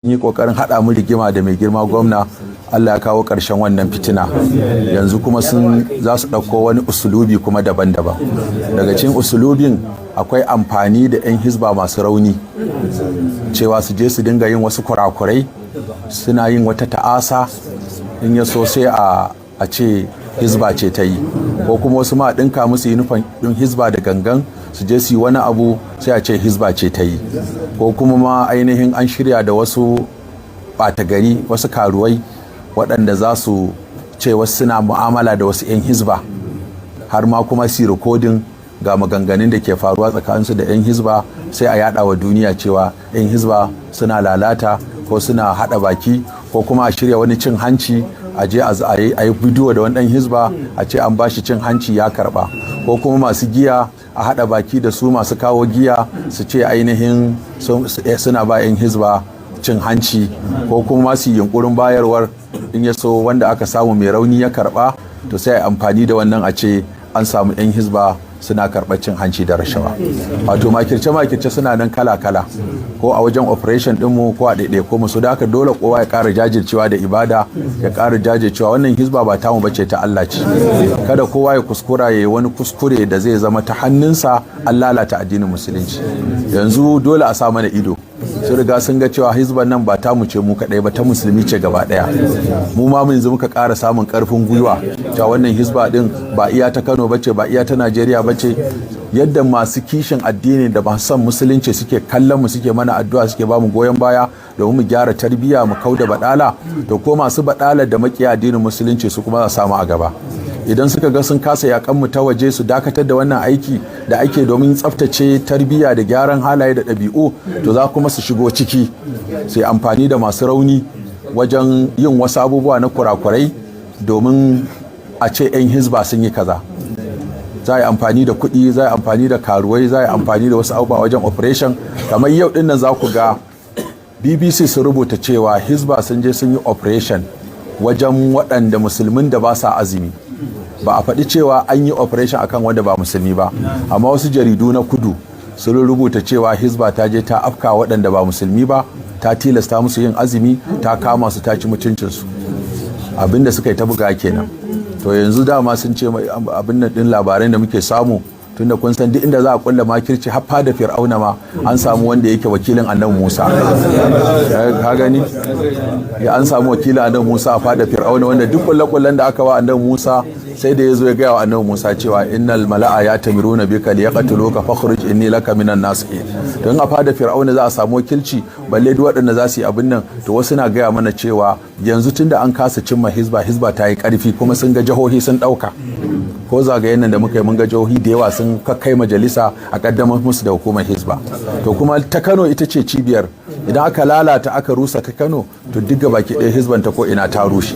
Yi kokarin haɗa mu rigima da mai girma gwamna. Allah ya kawo ƙarshen wannan fitina. Yanzu kuma sun za su ɗauko wani usulubi kuma daban-daban. Daga cikin usulubin akwai amfani da 'yan Hizba masu rauni, cewa su je su dinga yin wasu kurakurai, suna yin wata ta'asa, in ya so sai a ce Hizba ce ta yi, ko kuma wasu ma ɗinka musu yunifom ɗin Hizba da gangan, su je su yi wani abu, sai a ce Hizba ce ta yi, ko kuma ma ainihin an shirya da wasu ɓata gari, wasu karuwai, waɗanda za su ce wasu suna mu'amala da wasu 'yan Hizba, har ma kuma su rikodin ga maganganun da ke faruwa tsakaninsu da 'yan Hizba, sai a yada wa duniya cewa 'yan Hizba suna lalata ko suna hada baki, ko kuma a shirya wani cin hanci, a je a yi bidiyo da wani dan Hizba, a ce an bashi cin hanci ya karba, ko kuma masu giya, a hada baki da su masu kawo giya, su ce ainihin suna ba 'yan Hizba cin hanci, ko kuma masu yunkurin bayarwar, in ya so wanda aka samu mai rauni ya karba, to sai a amfani da wannan a ce an samu 'yan Hizba suna karɓar cin hanci da rashawa. Wato makirce makirce suna nan kala kala, ko a wajen operation dinmu ko a ɗaiɗai ko musu. Da haka dole kowa ya ƙara jajircewa da ibada, ya ƙara jajircewa. Wannan Hizba ba tamu bace, ta Allah ce. Kada kowa ya kuskura ya yi wani kuskure da zai zama ta hannunsa an lalata addinin Musulunci. Yanzu dole a sa mana ido. Sun riga sun ga cewa Hizban nan ba tamu ce mu kaɗai ba, ta Musulmi ce gaba ɗaya. Mu ma yanzu muka ƙara samun ƙarfin gwiwa cewa wannan Hizba ɗin ba iya ta Kano bace, ba iya ta Najeriya bace. Yadda masu kishin addini da masu son Musulunci suke kallon mu, suke mana addu'a, suke ba mu goyon baya domin mu gyara tarbiyya, mu kauda badala, to ko masu badala da makiya addinin Musulunci su kuma za samu a gaba. Idan suka ga sun kasa yakan mu ta waje, su dakatar da wannan aiki da ake domin tsaftace tarbiyya da gyaran halaye da ɗabi'u, to za kuma su shigo ciki, sai amfani da masu rauni wajen yin wasu abubuwa na kurakurai domin a ce 'yan Hizba sun yi kaza. Za a yi amfani da kuɗi, za a yi amfani da karuwai, za a yi amfani da wasu abubuwa wajen operation. Kamar yau ɗin nan za ku ga BBC sun rubuta cewa Hizba sun je sun yi operation wajen waɗanda Musulmin da ba sa azumi. Ba a faɗi cewa an yi operation akan wanda ba Musulmi ba, amma wasu jaridu na kudu sun rubuta cewa Hizba ta je ta afka waɗanda ba Musulmi ba, ta tilasta musu yin azumi, ta kama su, ta ci mutuncinsu. Abinda suka yi ta buga kenan. To yanzu dama sun ce abin nan din labaran da muke samu, tunda kun san duk inda za a kulla makirci, har da Fir'auna ma an samu wanda yake wakilin Annabi Musa. Ka gani ya an samu wakilin Annabi Musa a fada Fir'auna, wanda duk kulle-kullen da aka wa Annabi Musa, sai da ya zo ya gaya wa Annabi Musa cewa innal mala'a ya'tamiruna bika liyaqtuluka fakhruj inni laka minan nasihin. Don a fada Fir'auna za a samu wakilci, balle duk waɗanda za su yi abin nan. To wasu na gaya mana cewa yanzu tunda an kasa cimma Hizba, Hizba ta yi karfi, kuma sun ga jihohi sun ɗauka. Ko zagayen nan da muka yi, mun ga jihohi da yawa sun kakkai majalisa a kaddamar musu da hukumar Hizba. To kuma ta Kano ita ce cibiyar. Idan aka lalata, aka rusa ta Kano, to duk baki ɗaya Hizban ta ko ina ta rushe.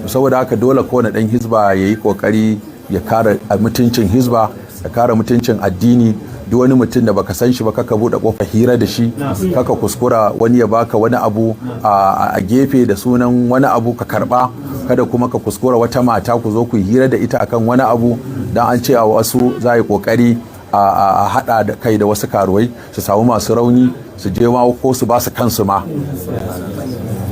Saboda haka dole kowane ɗan Hizba ya yi ƙoƙari ya kare mutuncin Hizba, ya kare mutuncin addini. Duk wani mutum da baka san shi ba, kaka buɗe ƙofar hira da shi. Kaka kuskura wani ya baka wani abu a gefe da sunan wani abu ka karba. Kada kuma ka kuskura wata mata ku zo ku hira da ita akan wani abu, dan an ce a wasu za a yi kokari a hada da kai da wasu karuwai, su samu masu rauni, su je ma ko su ba su kansu ma,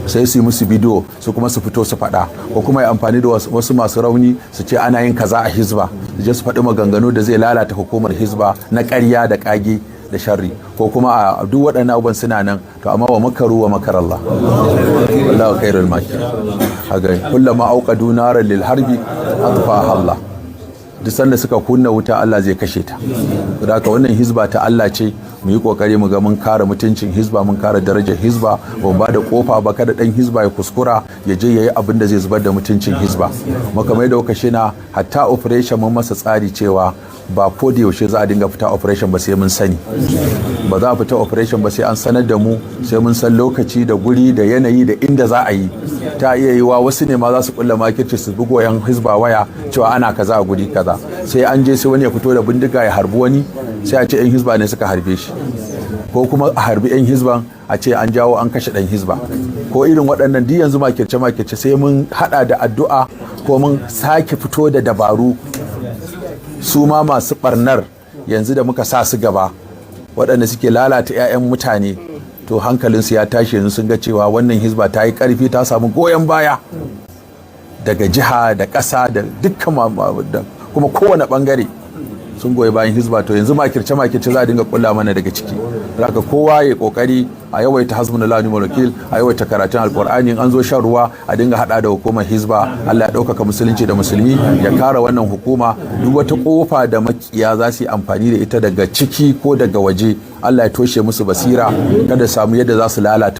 sai su yi musu bidiyo, su kuma su fito su faɗa, ko kuma yi amfani da wasu masu rauni su ce ana yin kaza a Hizba, su je su faɗi maganganu da zai lalata hukumar Hizba na ƙarya da ƙage da sharri, ko kuma a duk waɗannan abubuwan suna nan. To amma wa makaru wa makarallah, wallahu khairul makirin. Haga kullama auqadu naran lil harbi atfaha Allah. Duk sanda suka kunna wuta, Allah zai kashe ta. Saboda haka wannan Hizba ta Allah ce. Mu yi kokari mu ga mun kare mutuncin Hizba, mun kare darajar Hizba, ba mu ba da kofa ba. Kada dan Hizba ya kuskura ya je yayi abin da zai zubar da mutuncin Hizba. Mu kamar da kuka shina, hatta operation mun masa tsari cewa ba ko da yaushe za a dinga fita operation ba, sai mun sani. Ba za a fita operation ba sai an sanar da mu, sai mun san lokaci da guri da yanayi da inda za a yi. Ta iya yiwa wasu ne ma za su kulla makirci, su bugo yan Hizba waya cewa ana kaza a guri kaza. Sai an je, sai wani ya fito da bindiga ya harbi wani, sai a ce yan Hizba ne suka harbe shi, ko kuma a harbi yan Hizban, a ce an jawo an kashe dan Hizba, ko irin waɗannan. Duk yanzu makirce makirce sai mun hada da addu'a, ko mun sake fito da dabaru. Su ma masu barnar yanzu da muka sa su gaba, waɗanda suke lalata 'ya'yan mutane, to To, hankalinsu ya tashi. Yanzu sun ga cewa wannan Hizba ta yi karfi, ta samu goyon baya daga jiha da ƙasa da dukkan, kuma kowane bangare sun goyi bayan Hizba. To, yanzu makirce makirce za a dinga kulla mana daga ciki. Haka kowa ya kokari a yawaita "Hasbunallahu wa ni'mal wakil", a yawaita karatun Alqur'ani, an zo shan ruwa a dinga hada da hukumar Hizba. Allah ya ɗaukaka Musulunci da Musulmi, ya kare wannan hukuma. Duk wata kofa da makiya za su yi amfani da ita daga ciki ko daga waje, Allah ya toshe musu basira, kada samu yadda za su lalata.